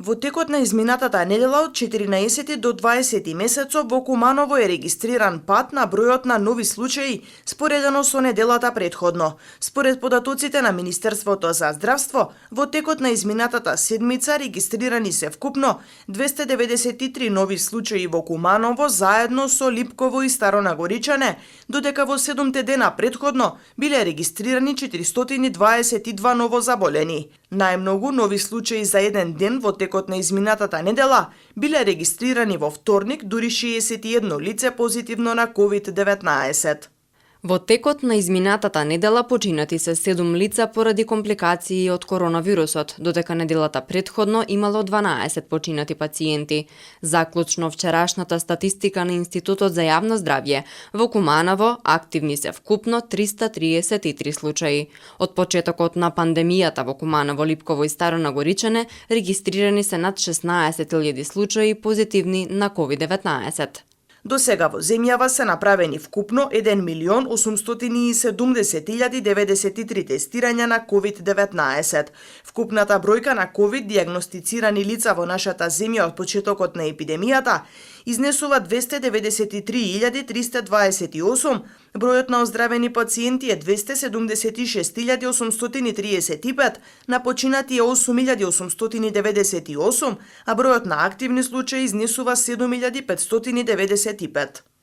Во текот на изминатата недела од 14 до 20 месецов во Куманово е регистриран пат на бројот на нови случаи споредено со неделата претходно. Според податоците на Министерството за здравство, во текот на изминатата седмица регистрирани се вкупно 293 нови случаи во Куманово заедно со Липково и Старонагоричане, додека во 7 дена претходно биле регистрирани 422 новозаболени. Најмногу нови случаи за еден ден во текот на изминатата недела биле регистрирани во вторник, дури 61 лице позитивно на COVID-19. Во текот на изминатата недела починати се 7 лица поради компликации од коронавирусот, додека неделата претходно имало 12 починати пациенти. Заклучно вчерашната статистика на Институтот за јавно здравје, во Куманово активни се вкупно 333 случаи. Од почетокот на пандемијата во Куманово, Липково и Старонагоричане регистрирани се над 16.000 случаи позитивни на COVID-19. До сега во земјава се направени вкупно 1.870.093 тестирања на COVID-19. Вкупната бројка на COVID дијагностицирани лица во нашата земја од почетокот на епидемијата изнесува 293.328, бројот на оздравени пациенти е 276.835, на починати е 8.898, а бројот на активни случаи изнесува 7.595.